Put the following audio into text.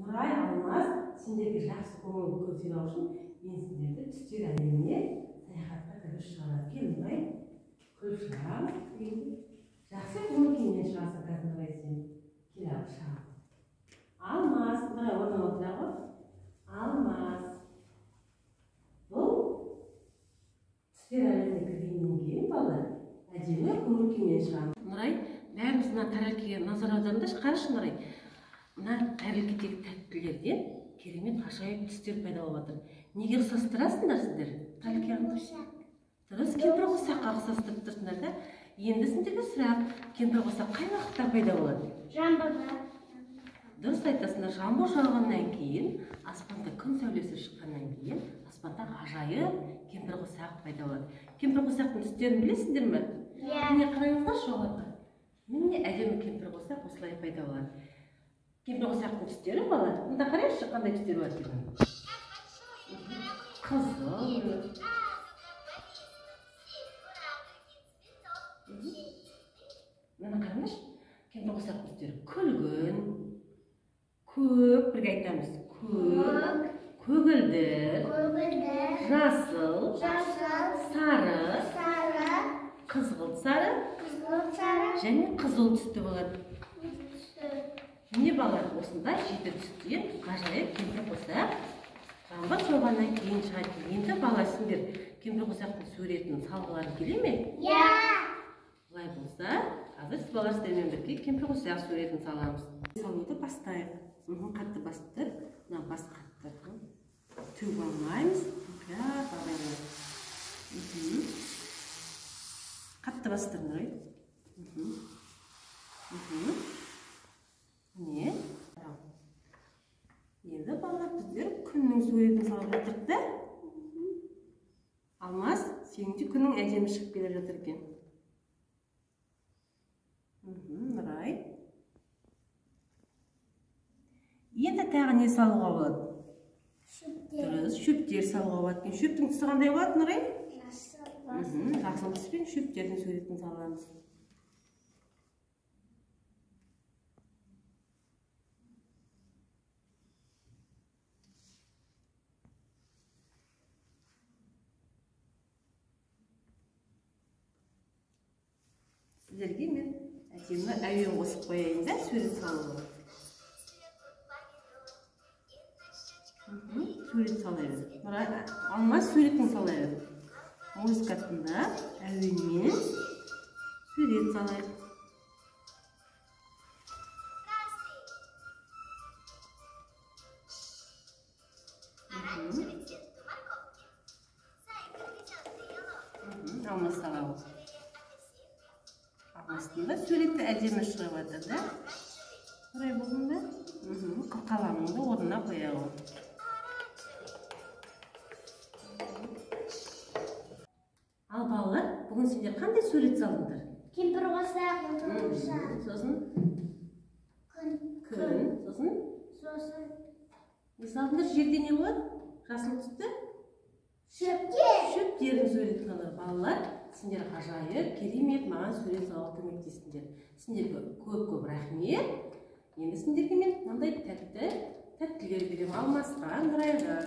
Нұрай, Алмаз, сендерге жақсы көңіл күй сыйлау үшін мен сендерді түстер әлеміне саяхатқа кіргізіп шығарамын. Кел, Нұрай, күліп шығамыз. Жақсы көңіл күймен шығасың қазір, Нұрай, сен. Кел, ал, шығамыз. Алмаз, Нұрай, орнына отыра ғой. Алмаз, бұл түстер әлеміне кіргеннен кейін балалар әдемі көңіл күймен шығамыз. Нұрай, бәріміз мына тәрелкеге назар аударыңдаршы, қарашы, Нұрай. Мына тәрелкедегі тәттілерден керемет ғажайып түстер пайда болып жатыр. Неге ұқсастырасыңдар сендер? Тәрелкеге дұрыс, кемпір қосаққа ұқсастырып тұрсыңдар да. Енді сендерге сұрақ, кемпір қосақ қай уақытта пайда болады? Жаңбырда. Дұрыс айтасыңдар, жаңбыр жауғаннан кейін, аспанда күн сәулесі шыққаннан кейін, аспанда ғажайып кемпір қосақ пайда болады. Кемпір қосақтың түстерін білесіңдер ме? Иә. Міне қараңыздаршы оларға. Міне әдемі кемпір қосақ осылай пайда болады. Кемпір қосақтың түстері бала. Мында қарайықшы, қандай түстер бар екен. Қызыл. Мына қараңызшы, кемпір қосақтың түстері күлгін, көк, бірге айтамыз. Көк, көгілдір, жасыл, сары, қызғылт сары және қызыл түсті болады. Міне балалар, осындай жеті түстен ғажайып кемпір қосақ жаңбыр жауғаннан кейін шығады. Енді бала, сендер кемпір қосақтың суретін салғыларың келе ме? Иә. Олай болса, қазір сіз балалар сіздермен бірге кемпір қосақ суретін саламыз. Салуды бастайық. Қатты бастыр, мына бас қатты. Төгіп алмаймыз. Мұқият абайлап. Қатты бастыр, Нұрай. Міне. Енді балалар, біздер күннің суретін салып жатырмыз да. Алмаз, сенің де күнің әдемі шығып келе жатыр екен. Нұрай. Енді тағы не салуға болады? Шөптер. Дұрыс, шөптер салуға болады екен. Шөптің түсі қандай болады, Нұрай? Жасыл. Жасыл түспен шөптердің суретін саламыз. Сіздерге мен әдемі әуен қосып қояйын да, сурет салуға. Сурет сала бер. Нұрай, Алмаз, суретін сала бер. Музыка тыңдап, әуенмен сурет салайық. Алмаз сала ғой. Алмастың да суреті әдемі шығып жатыр да. Нұрай, болдың ба? Қылқаламыңды орнына қоя ғой. Ал балалар, бүгін сендер қандай сурет салдыңдар? Кемпір қосақ. Сосын? Күн. Күн. Сосын? Сосын. Не салдыңдар? Жерде не болады? Жасыл түсті? Шөптер. Шөптердің суретін салдыңдар. Балалар, сендер ғажайып, керемет маған сурет салуға көмектестіңдер. Сендерге көп-көп рахмет. Енді сендерге мен мынандай тәтті тәттілер беремін. Алмасқа, Нұрайға.